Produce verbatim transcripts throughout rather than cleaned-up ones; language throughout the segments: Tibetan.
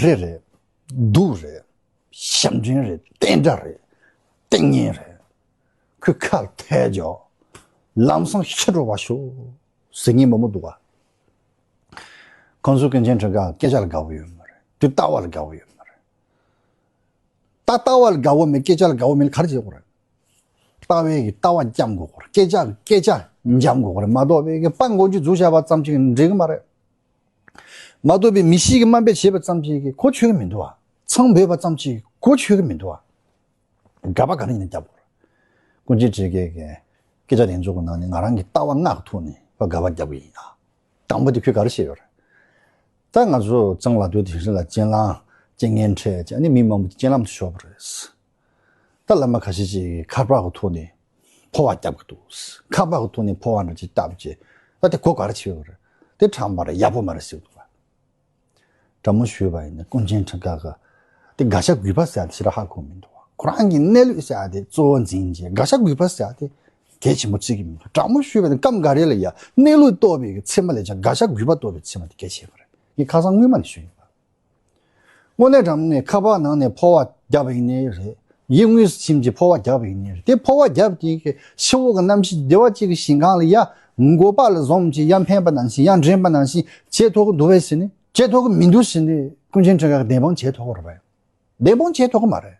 རེད་རེད། སྡུག་རེད། ཞབས་འདྲེན་རེད། བསྟན་དགྲ་རེད། ལྟས་ངན་རེད། ཁོའི་ཁ་ལ་ཐལ་རྒྱོབ། ལམ་སང་ཤི་འགྲོ་བ་ཤོག་ཟེར་མཁན་མང་པོ་འདུག་ག་ཁོང་ཚོ་ཀུན་མཁྱེན་ཁྲི་ཀ་སྐད་ཆ་ལ་དགའ་བོ་ཡོད་མ་རེད། དེ་ལྟ་བ་ལ་དགའ་བོ་ཡོད་མ་རེད། ད་ལྟ་བ་ལ་དགའ་བོ་མེད། སྐད་ཆ་ལ་དགའ་བོ་མེད་ལ་ག་རེ་བྱེད་དགོས་རེད། ལྟ་བའི་གི་ལྟ་བ་འཇམ་དགོས་རེད། སྐད་ཆ་གི་སྐད་ཆ་འཇམ་དགོས་རེད། མ་གཏོགས་པའི་གི་པ་མགོ་མཇུག་འཛུགས་བྱས་པ་ཙམ་ཅིག་འགྲིག་གི་མ་རེད། མ་གཏོགས་པའི་མི་གཤིས་ཀྱི་དམའ་འབེབས་བྱས་པ་ཙམ་ཅིག་གིས་གོ་ཆོད་ཀྱི་མི་འདུག་བ། མཚང་འབོད་པ་ཙམ་ཅིག་གིས་གོ་ཆོད་ཀྱི་མི་འདུག་བ། དགག་པ་ག་རེ་ཡིན་ན་རྒྱབ་དགོས་རེད། ཀུན་མཁྱེན་ཁྲི་ཀའི་གི་སྐད་ཆ་དེ་ཚོ་གི་ནང་ནས་ང་རང་གི་ལྟ་བ་ལྔ་གི་ཐོག་ནས་ཕར་དགག་པ་རྒྱབ་གི་ཡིན་ཡ། དང་པོ་དེ་ཁོས་ག་རེ་བཤད་ཡོད་རེད། ད་ང་ཚོ་གཙང་ལ་དུས་དེ་རིང་ལ་སྤྱན་ལམ་སྤྱན་སྔན་འཕྲད་བྱས་ནས་མི་མང་པོ་དེ་སྤྱན་ལམ་དུ་ཤོར་བ་རེད། ད་བླ་མ་ཁ་ཤས་ཅིག་གིས་ཁ་པར་གྱི་ཐོག་ནས་འཕོ་བ་རྒྱབ་ཀྱི་འདུག་ཁ་པར་གྱི་ཐོག་ནས་འཕོ་བ་འདྲ་ཅིག་བཏབ་བྱས། ད་དེ་གོ་ག་རེ་བྱེད་ཡོད་རེད། དེ་དྲང་པ་རེད། ཡག་པོ་མ་རེད་ཟེར་འདུག་བ། དྲང་མོ་ཞུས་པ་ཡིན་ན་ཀུན་མཁྱེན་ཁྲི་ཀ་ག་དེ་དགག་བྱ་དགོས་པ་ཟེར་ཡ་དེ་ཞེ་དྲག་ཧ་གོ་མི་འདུག་དགག་བྱ་དགོས་པ་ཟེར་ཡ་དེ་གལ་ཆེན་པོ་བརྩི་གི་མི་འདུག་དྲང་མོ་ཞུས་པ་ཡིན་ན་སྐབས་འགའ་རེ་ལ་ཡ་གནས་ལུགས་རྟོགས་པའི་གི་ཚད་མ་ལས་ཀྱང་དགག་བྱ་དགོས་པ་རྟོགས་པའི་ཚད་མ་དེ་གལ་ཆེ་བ་རེད། ངས་ཁ་སང་སྔོན་མ་ནས་ཞུས་ཡིན་པ། དངོས་གནས་དྲང་གནས་ཁ་པར་ནང་ནས་འཕོ་བ་རྒྱབ་པ་ཡིན་ནའི་རེད། ཡིད་དངོས་སུ་ཕྱིན་གྱི་འཕོ་བ་རྒྱབ་པ་ཡིན་ནའི་རེད། དེ་འཕོ་བ་རྒྱབ་དེ་གི་ཤི་བོ་གི་རྣམ་ཤེས་བདེ་བ་གཅིག་གི་ཞིང་ཁམས་ལ་ཡ་མགོ་པ་ལ་འཛོམས་ཀྱི་ཡ་འཕེན་པ་ནང་བཞིན་ཡ་འདྲེན་པ་ནང་བཞིན་བྱེད་ཐུབ་ཀྱི་འདུག་བས་ཟེར་ནས་བྱེད་ཐུབ་ཀྱི་མི་འདུག་ཟེར་ནས་ཀུན་མཁྱེན་ཁྲི་ཀ་གི་བདེན་དཔང་བྱེད་ཐུབ་ཀྱི་རེད་པས། བདེན་དཔང་བྱེད་ཐུབ་ཀྱི་མ་རེད།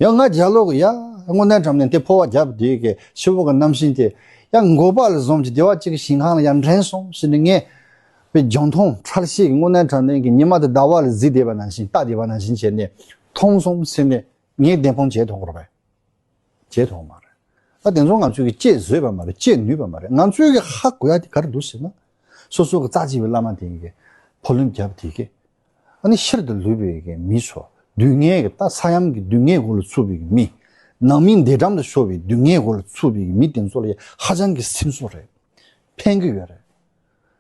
ཡང་ང་རྒྱ་ལོག་གི་ཡ་དངོས་གནས་དྲང་གནས་དེ་འཕོ་བ་རྒྱབ་དེ་གི་ཤི་བོ་གི་རྣམ་ཤེས་དེ་ཡང་མགོ་པ་ལ་འཛོམས་ཀྱི་བདེ་བ་གཅིག་གི་ཞིང་ཁམས་ལ་ཡ་འདྲེན་སོང་ཟེར་ནས་ངས་པའི་འཇོང་མཐོང་ཁྲལ་ཤེས་ཀྱི་དངོས་གནས་དྲང་གནས་ཀྱི་ཉི་མ་དེ་ཟླ་བ་ལ་གཟིགས་བསྡད་པ་ནང་བཞིན་ལྟ་བསྡད་པ་ནང་བཞིན་བྱས་ནས་མཐོང་སོང་ཟེར་ནས་ངས་བདེན་དཔང་བྱེད་ཐུབ་ཀྱི་རེད་པས། བྱེད་ཐུབ་མ་རེད། ད་དེ་ཚོ་ང་ཚོས་ཀྱི་དཔྱད་བཟོད་པ་མ་རེད། དཔྱད་ནུས་པ་མ་རེད། ང་ཚོས་ཀྱི་ཧ་གོ་ཡ་དེ་ག་རེ་འདུག་ཟེར་ན། སོ་སོ་གི་རྩ་ཆེ་བའི་བླ་མ་དེ་གི་ཕོ་ལོན་རྒྱབ་དེ་གི་ཨ་ནི་ཤིན་ཏུ་ལུས་པའི་གི་མི་ཚོ་སྡུག་བསྔལ་གི་ད་ས་ཡམ་གི་སྡུག་བསྔལ་འོག་ལ་ཚུད་པའི་གི་མི། ནང་མིའི་འདས་གྲོངས་ལ་ཤོར་བའི་སྡུག་བསྔལ་འོག་ལ་ཚུད་པའི་གི་མི་དེ་ཚོ་ལ་ཧ་ཅང་གི་སེམས་གསོ་རེད། ཕན་གི་ཡོད་རེད།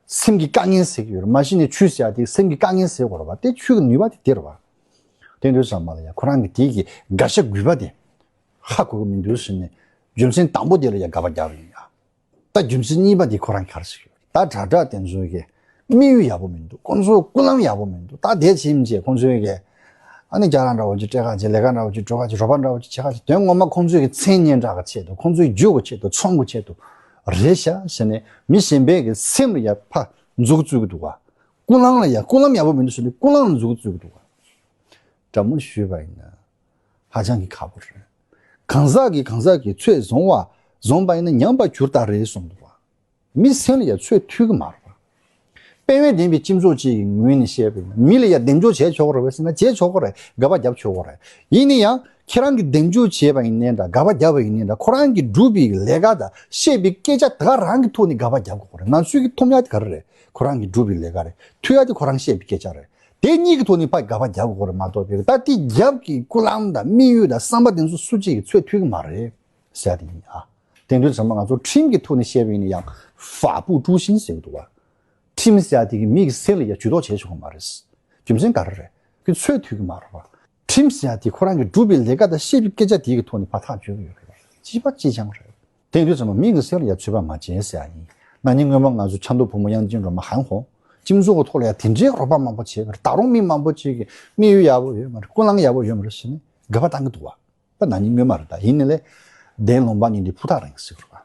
སེམས་ཀྱི་དཀའ་ངལ་སེལ་གི་ཡོད་རེད། མ་གཞི་ནས་ཆོས་ཟེར་ཡ་དེ་སེམས་ཀྱི་དཀའ་ངལ་སེལ་དགོས་རེད་པ། དེ་ཆོས་ཀྱི་ནུས་པ་དེ་དེ་རེད་པ། དེ་འདྲ་ཙམ་མ་ལ་ཡ་ཁོ་རང་གི་དེ་གི་དགག་བྱ་དགོས་པ་དེ་ཧ་གོ་གི་མི་འདུག་ཟེར་ནས་རྒྱུ་མཚན་དང་པོ་དེ་ལ་ཡ་དགག་པ་རྒྱག་གི་ཡིན་ཡ། ད་རྒྱུ་མཚན་གཉིས་པ་དེ་ཁོ་རང་ག་རེ་ཟེར་གི་ཡོད་རེད། ད་དྲ་གྲགས་དེ་ཚོ་གི་དམིགས་ཡུལ་ཡག་པོ་མི་འདུག་ཁོང་ཚོ་ཀུན་སློང་ཡག་པོ་མི་འདུག་ད་དེ་ཕྱིན་ཆད་ཁོང་ཚོའི་གི་ཨ་ནི་རྒྱ་ར་འདྲ་བོ་ཅིག་སྤྲད་ག་ཅིག་ལས་ཀ་འདྲ་བོ་ཅིག་འགྲོ་ག་ཅིག་རོགས་པ་འདྲ་བོ་ཅིག་བྱེད་ག་ཅིག་དོན་ངོ་མ་ཁོང་ཚོའི་གི་མཚན་སྙན་གྲགས་ཀྱི་ཆེད་དུ། ཁོང་ཚོའི་རྒྱུ་གི་ཆེད་དུ། ཚོང་གི་ཆེད་དུ་རེད་ཤག་ཟེར་ནས་མི་གཞན་པའི་གི་སེམས་ལ་ཡ་ཕར་འཛུགས་བཅུག་གི་འདུག་ག་ཀུན་སློང་ལ་ཡ་ཀུན་སློང་ཡག་པོ་མི་འདུག་ཟེར་ནས་ཀུན་སློང་ལ་འཛུགས་བཅུག་གི་འདུག་ག་དྲང་མོ་ཞུས་པ་ཡིན་ན་ཧ་ཅང་གི་ཁག་པོ་རེད། གང་ཟག་གིས་གང་ཟག་གི་ཚོད་བཟུང་བ་བཟུང་པ་ཡིན་ན་ཉམས་པར་གྱུར་ལྟར་རེད་གསུངས་འདུག་ག་མི་སེམས་ལ་ཡ་ཚོད་ཐུག་གི་མ་རེད་པ། དཔལ་འབྱོར་ལྡན་པའི་སྤྱི་ཚོགས་ཅིག་གི་ངོས་ནས་བཤད་པ་ཡིན་ན་མི་ལ་ཡ་གདེང་འཇོག་བྱས་ཆོག་གི་རེད་པས་ཟེར་ན་བྱས་ཆོག་གི་རེད། དགག་པ་རྒྱབ་ཆོག་གི་རེད། ཡིན་ན་ཡང་ཁྱེད་རང་གིས་གདེང་འཇོག་བྱས་པ་ཡིན་ནའི་འདྲ། དགག་པ་རྒྱབ་པ་ཡིན་ནའི་འདྲ། ཁོ་རང་གིས་བསྒྲུབས་པའི་ལས་ཀ་དང་བཤད་པའི་སྐད་ཆ་དེ་ག་རང་གི་ཐོག་ནས་དགག་པ་རྒྱབ་དགོས་ཀྱི་རེད། ང་ཚོས་ཀྱི་ཐོབ་ཡ་དེ་ག་རེ་རེད། ཁོ་རང་གིས་བསྒྲུབས་པའི་ལས་ཀ་རེད། ཐོས་ཡ་དེ་ཁོ་རང་བཤད་པའི་སྐད་ཆ་རེད། དེ་གཉིས་ཀྱི་ཐོག་ནས་ཕར་དགག་པ་རྒྱབ་དགོས་ཀྱི་རེད་མ་གཏོགས་པའི་ད་དེ་རྒྱབ་ཀྱི་ཀུན་སློང་དང་དམིགས་ཡུལ་དང་བསམ་པ་དེ་ཚོ་སུ་གཅིག་གིས་ཚོད་ཐུག་གི་མ་རེད་ཟེར་ཡ་དེ་ཡིན་ཨ། དེང་དུས་ཚང་མ་ང་ཚོ་ཁྲིམས་ཀྱི་ཐོག་ནས་བཤད་པ་ཡིན་ན་ཡང་ཧྥ་པུའུ་ཀྲུའུ་ཤིན་ཟེར་གྱི་འདུག་བ། ཁྲིམས་ཟེར་ཡ་དེ་གིས་མི་གི་སེམས་ལ་ཡ་ཇུས་གཏོགས་བྱེད་ཆོག་གི་མ་རེད། རྒྱུ་མཚན་ག་རེ་རེད། ཁོས་ཚོད་ཐུག་གི་མ་རེད་བ། ཁྲིམས་ཟེར་ཡ་དེ་ཁོ་རང་གིས་བསྒྲུབས་པའི་ལས་ཀ་དང་བཤད་པའི་སྐད་ཆ་དེ་གི་ཐོག་ནས་ཕར་ཐག་གཅོད་ཀྱི་ཡོད་རེད་བ། གཅིག་པ་གཅིག་རྐྱང་རེད། དེང་དུས་ཚང་མ་མི་གི་སེམས་ལ་ཡ་ཚོད་པ་མ་བྱེད་ཟེར་ཡ་ཡིན། ན་ནིང་སྔོན་མ་ང་ཚོ་ཆབ་མདོ་བུ་མོ་དབྱངས་ཅན་སྒྲོལ་མ་ཧན་ཧོ་ཁྱིམ་ཚང་གི་ཐོག་ལ་ཡ་དེ་འདྲའི་རོགས་པ་མང་པོ་བྱེད་ཀྱི་རེད། ད་རུང་མི་མང་པོ་ཅིག་གིས་དམིགས་ཡུལ་ཡག་པོ་ཡོད་མ་རེད། ཀུན་སློང་ཡག་པོ་ཡོད་མ་རེད་ཟེར་ནས་དགག་པ་བཏང་གི་འདུག་བ། ད་ན་ནིང་སྔོན་མ་རེད། ད་ཡིན་ནའི་ལས་བདེན་ལུང་པ་ཉིད་འདི་ཕུ་ཐག་རིང་ཟེར་གི་རེད་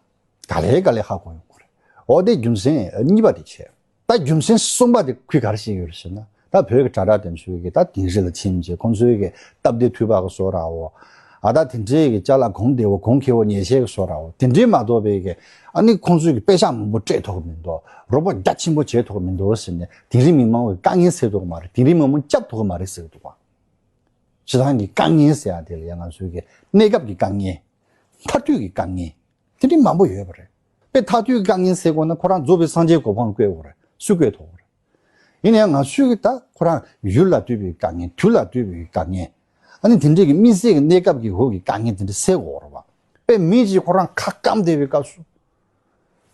བ། ག་ལེ་ག་ལེ་ཧ་གོ་ཡོང་གི་རེད། འོ་དེ་རྒྱུ་མཚན་གཉིས་པ་དེ་བྱས། ད་རྒྱུ་མཚན་གསུམ་པ་དེ་ཁོས་ག་རེ་བཤད་ཡོད་རེད་ཟེར་ན། ད་བོད་ཀྱི་དྲ་གྲགས་དེ་ཚོའི་གི་ད་དིང་རི་ལ་ཕྱིན་བྱས་ཁོང་ཚོའི་གི་སྟབས་བདེ་ཐུལ་པ་གི་བཟོ་འདྲ་བོ། ཨ་ད་དེ་འདྲའི་གི་ཅ་ལག་གོང་བདེ་བོ་གོང་ཁེ་བོ་ཉོ་ཤེས་གི་བཟོ་འདྲ་བོ། དེ་འདྲའི་མ་གཏོགས་པའི་གི་ཨ་ནི་ཁོང་ཚོའི་གི་པེ་ཤག་མང་པོ་སྤྲད་ཐུབ་གི་མི་འདུག་རོགས་པ་རྒྱ་ཆེན་པོ་བྱེད་ཐུབ་གི་མི་འདུག་ཟེར་ནས་དིང་རི་མི་མང་གི་དཀའ་ངལ་སེལ་ཐུབ་གི་མ་རེད། དིང་རི་མི་མང་སྐྱོབ་ཐུབ་གི་མ་རེད་ཟེར་གི་འདུག་བ། སྤྱིར་བཏང་གི་དཀའ་ངལ་ཟེར་ཡ་དེ་ལ་ཡང་ང་ཚོའི་གི་གནས་སྐབས་ཀྱི་དཀའ་ངལ། མཐར་ཐུག་གི་དཀའ་ངལ། དེ་འདྲའི་མང་པོ་ཡོད་པ་རེད། དཔེ་མཐར་ཐུག་གི་དཀའ་ངལ་ཟེར་དགོས་ན་ཁོ་རང་རྫོགས་པའི་སངས་རྒྱས་གོ་འཕང་བཀོད་དགོས་རེད། སུས་བཀོད་ཐུབ་རེད། ཡིན་ན་ཡང་ང་ཚོས་གི་ད་ཁོ་རང་ཡུལ་ལ་ལྟོས་པའི་དཀའ་ངལ། དུས་ལ་ལྟོས་པའི་དཀའ་ངལ། ཨ་ནི་དེ་འདྲའི་གི་དམིགས་བསལ་གྱི་གནས་སྐབས་ཀྱི་འོག་གི་དཀའ་ངལ་དེ་འདྲ་སེལ་དགོས་རེད་བ། དཔེ་མི་གཅིག་ཁོ་རང་ཁ་སྐམ་བསྡད་པའི་སྐབས་སུ།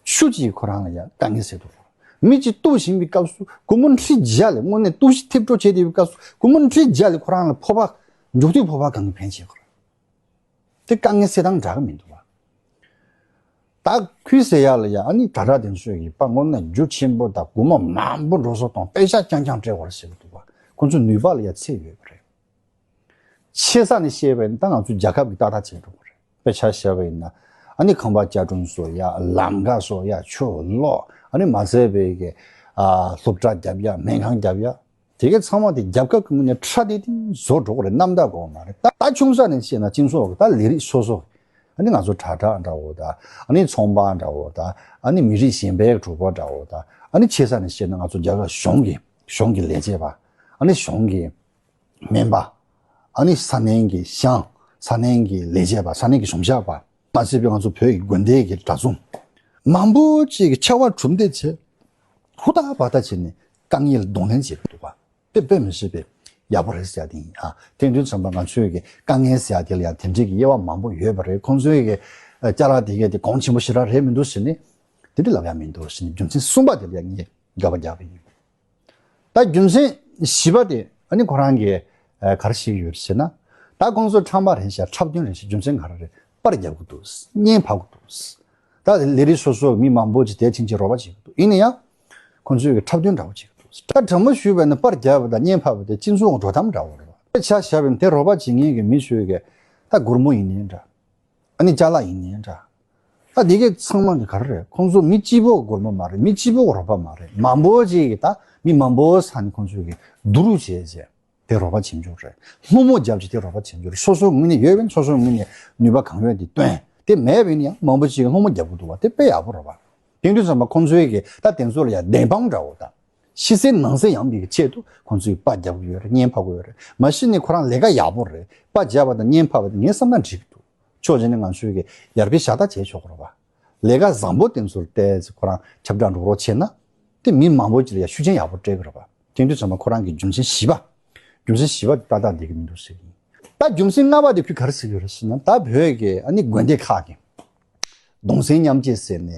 ཆུ་གཅིག་ཁོ་རང་ལ་ཡང་དཀའ་ངལ་སེལ་ཐུབ་རེད། མི་གཅིག་གཏུབ་བཞིན་པའི་སྐབས་སུ་སྒོར་མོ་ཁྲི་བརྒྱ་ལས་དངོས་གནས་གཏུབ་གཞི་ཐེབས་གྲབས་བྱས་བསྡད་པའི་སྐབས་སུ་སྒོར་མོ་ཁྲི་བརྒྱ་ལས་ཁོ་རང་ལ་ཕོར་པ་མཇུག་མཐའི་ཕོར་པ་གང་གིས་ཕན་བྱེད་དགོས་རེད། དེ་དཀའ་ངལ་སེལ་སྟངས་འདྲ་གི་མི་འདུག་བ། ད་ཁོས་ཟེར་ཡ་ལ་ཡ་ཨ་ནི་དྲ་གྲགས་དེ་ཚོས་ཀྱིས་པ་དངོས་གནས་རྒྱུ་ཆེན་པོ་དང་སྒོར་མོ་མང་པོ་འགྲོ་སོང་གཏོང་པེ་ཤག་རྐྱང་རྐྱང་སྤྲད་དགོས་རེད་ཟེར་གི་འདུག་བ། ཁོང་ཚོ་ནུས་པ་ལ་ཡ་ཚད་ཡོད་པ་རེད། ཆེ་ས་ནས་བཤད་པ་ཡིན་ན་ད་ང་ཚོ་རྒྱལ་ཁབ་ཀྱི་ཏག་ཏག་བྱས་འགྲོ་གི་རེད། དཔེ་ཆ་བཞག་པ་ཡིན་ན་ཨ་ནི་ཁང་པ་གཅར་རྡུང་བཟོ་ཡ། ལམ་ཁ་བཟོ་ཡ། ཆུ་གློག་ཨ་ནི་མ་ཟད་པའི་གི་ཨ་སློབ་གྲྭ་རྒྱབ་ཡ། སྨན་ཁང་རྒྱབ་ཡ། དེ་གའི་ཚང་མ་དེ་རྒྱལ་ཁབ་ཀྱི་ངོས་ནས་ཁྲ་ཏིག་ཏིག་བཟོ་འགྲོ་གི་རེད། གནམ་བདག་གོ་མ་རེད། ད་ད་ཆུང་ས་ནས་བཤད་ན་སྤྱི་ཚོགས་ཀྱི་ད་ལས་རིགས་སོ་སོ། ཨ་ནི་ང་ཚོ་དྲ་གྲགས་འདྲ་བོ་དང་། ཨ་ནི་ཚོང་པ་འདྲ་བོ་དང་། ཨ་ནི་མི་རིགས་གཞན་པའི་གྲོགས་པོ་འདྲ་བོ་དང་། ཨ་ནི་ཆེ་ས་ནས་བཤད་ན་ང་ཚོ་རྒྱ་གར་གཞུང་གི་གཞུང་གི་ལས་བྱེད་པ། ཨ་ནི་གཞུང་གི་སྨན་པ། ཨ་ནི་ས་གནས་ཀྱི་ཤང་། ས་གནས་ཀྱི་ལས་བྱེད་པ། ས་གནས་ཀྱི་གཞུང་ཞབས་པ། མ་ཟད་པའི་ང་ཚོ་བོད་ཀྱི་དགོན་སྡེ་གི་གྲྭ་བཙུན། མང་པོ་ཅིག་གི་ཆར་པ་གྲུབ་འདེད་བྱས། ཧུར་ཐག་འབད་ཐག་བྱས་ནས་དཀའ་ངལ་གདོང་ལེན་བྱེད་ཀྱི་འདུག་པ། དཔེ་དཔེ་མི་སྲིད་པའི་ཡག་པོ་རེད་ཟེར་ཡ་དེ་ཡིན་ཨ། དེང་དུས་ཙམ་པ་ང་ཚོའི་གི་དཀའ་ངལ་ཟེར་ཡ་དེ་ལ་ཡང་དེ་འདྲའི་གི་དབྱེ་བ་མང་པོ་ཡོད་པ་རེད། ཁོང་ཚོའི་གི་ཨ་ཅ་ལག་དེ་གས་དེ་གོང་ཆེན་པོ་ཞེ་དྲག་རེད་མི་འདུག་ཟེར་ནས་དེ་འདྲ་ལབ་ཡ་མི་འདུག་ཟེར་ནས། རྒྱུ་མཚན་གསུམ་པ་དེ་ལ་ཡང་ངས་དགག་པ་རྒྱག་པ་ཡིན། ད་རྒྱུ་མཚན་བཞི་པ་དེ་ཨ་ནི་ཁོ་རང་གི་ཨ་ག་རེ་བཤད་ཀྱི་ཡོད་ཟེར་ན། ད་ཁོང་ཚོ་ཁྲམ་པ་རེད་ཤག་འཁྲབ་སྟོན་རེད་ཤག་རྒྱུ་མཚན་ག་རེ་རེད། པར་རྒྱབ་ཀྱི་འདུག་བརྙན་ཕབ་ཀྱི་འདུག་ད་ལས་རིགས་སོ་སོ་མི་མང་པོ་ཅིག་དེ་ཕྱིན་ཆད་རོགས་པ་བྱེད་ཀྱི་འདུག་ཡིན་ན་ཡང་ཁོང་ཚོས་ཀྱི་འཁྲབ་སྟོན་འདྲ་བོ་བྱེད་ཀྱི་འདུག་ད་དྲང་མོ་ཞུས་པ་ཡིན་ན་པར་རྒྱབ་པ་དང་བརྙན་ཕབ་པ་དེ་སྤྱི་ཚོགས་འགྲོ་སྟངས་འདྲ་བོ་རེད་པ། དཔེ་ཆ་བཞག་པ་ཡིན་ན་དེ་རོགས་པ་བྱེད་མཁན་གྱི་མི་ཚོས་ཀྱི་ད་སྒོར་མོ་ཡིན་ནའི་འདྲ། ཨ་ནི་ཅ་ལག་ཡིན་ནའི་འདྲ། ད་དེ་གས་ཚང་མ་གི་ག་རེ་རེད། ཁོང་ཚོ་མི་གཅིག་པོ་གི་སྒོར་མོ་མ་རེད། མི་གཅིག་པོ་གི་རོགས་པ་མ་རེད། མང་པོ་ཅིག་གི་ད་མི་མང་པོ་ས་ནས་ཁོང་ཚོས་ཀྱི་བསྡུ་རུབ་བྱས་བྱས། དེ་རོགས་པ་བྱེད་འཇུག་རེད། སློང་མོ་རྒྱབ་ཀྱི་དེ་རོགས་པ་བྱེད་འཇུག་རེད། སོ་སོའི་ངོས་ནས་ཡོད་པ་ཡིན་སོ་སོའི་ངོས་ནས་ནུས་པ་གང་ཡོད་དེ་བཏོན། དེ་མེད་པ་ཡིན་ན་ཡང་མང་པོ་ཅིག་གིས་སློང་མོ་རྒྱབ་ཀྱི་འདུག་བ། དེ་དཔེ་ཡག་པོ་རེད་བ། དེང་དུས་ཙམ་པ་ཁོང་ཚོའི་གི་ད་དེ་ཚོ་ལ་ཡང་བདེན་དཔང་འདྲ་བོ་དང་། ཕྱི་གསལ་ནང་གསལ་ཡོང་བའི་གི་ཆེད་དུ་ཁོང་ཚོས་པར་རྒྱབ་ཀྱི་ཡོད་རེད། བརྙན་ཕབ་ཀྱི་ཡོད་རེད། མ་གཞི་ནས་ཁོ་རང་ལས་ཀ་ཡག་པོ་རེད། པར་རྒྱབ་པ་དང་བརྙན་ཕབ་པ་དེ་ངས་བསམ་ན་འགྲིག་གི་འདུག་ཕྱོགས་གཅིག་ནས་ང་ཚོས་གི་ཡར་རྒྱས་ཞབས་ཏོག་བྱས་ཆོག་གི་རེད་བ། ལས་ཀ་བཟང་པོ་དེ་ཚོར་བལྟས་ཚེ་ཁོ་རང་ཁྱབ་བསྒྲགས་འགྲོ་རོགས་བྱས་ན། དེ་མི་མང་པོ་ཅིག་ལ་ཡང་ཤུགས་རྐྱེན་ཡག་པོ་སྤྲད་ཀྱི་རེད་པ། དེང་དུས་ཚང་མ་ཁོ་རང་གི་རྒྱུ་མཚན་བཞི་པ། རྒྱུ་མཚན་བཞི་པ་དེ་ཏག་ཏག་འགྲིག་གི་མི་འདུག་ཟེར་གྱི་ཡིན། ད་རྒྱུ་མཚན་ལྔ་པ་དེ་ཁོས་ག་རེ་ཟེར་གྱི་ཡོད་རེད་ཟེར་ན། ད་བོད་ཀྱི་ཨ་ནི་དགོན་སྡེ་ཁག་གི་གདུང་སེམས་མཉམ་སྐྱེད་ཟེར་ནས་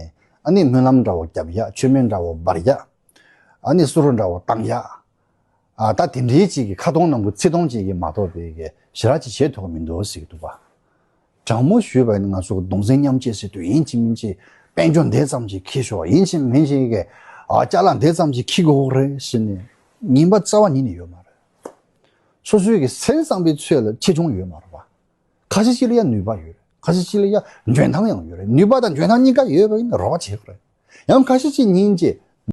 ཨ་ནི་སྨོན་ལམ་འདྲ་བོ་རྒྱབ་ཡ། མཆོད་མེ་འདྲ་བོ་འབར་ཡ། ཨ་ནི་གསུར་འདྲ་བོ་བཏང་ཡ། ཨ་ད་དེ་འདྲའི་ཅིག་གི་ཁ་སྟོང་ནང་གི་ཚིག་སྟོང་ཅིག་གིས་མ་གཏོགས་པའི་གི་ཞེ་དྲག་ཅིག་བྱེད་ཐུབ་ཀྱི་མི་འདུག་ཟེར་གྱི་འདུག་པ། དྲང་མོ་ཞུས་པ་ཡིན་ན་ང་ཚོ་གི་གདུང་སེམས་མཉམ་སྐྱེད་ཟེར་དུས་ཡིན་གཅིག་མིན་གཅིག་དཔལ་འབྱོར་འདི་ཙམ་ཅིག་འཁྱེར་ཤོག་ཡིན་གཅིག་མིན་གཅིག་གི་ཨ་ཅ་ལག་འདི་ཙམ་ཅིག་འཁྱེར་དགོས་རེད་ཟེར་ནས་ངན་པ་རྩ་བ་ཉིད་ནས་ཡོད་མ་རེད། སོ་སོའི་གི་སེམས་བཟང་པོའི་ཚོད་ལ་ཆེ་ཆུང་ཡོད་མ་རེད་པ། ཁ་ཤས་ཤིག་ལ་ཡང་ནུས་པ་ཡོད་རེད། ཁ་ཤས་ཤིག་ལ་ཡང་འཇོན་ཐང་ཡང་ཡོད་རེད། ནུས་པ་དང་འཇོན་ཐང་གཉིས་ཀ་ཡོད་པ་ཡིན་ན་རོགས་པ་བྱེད་དགོས་རེད། ཡང་ཁ་ཤས་ཤིག་ཉིན་གཅིག་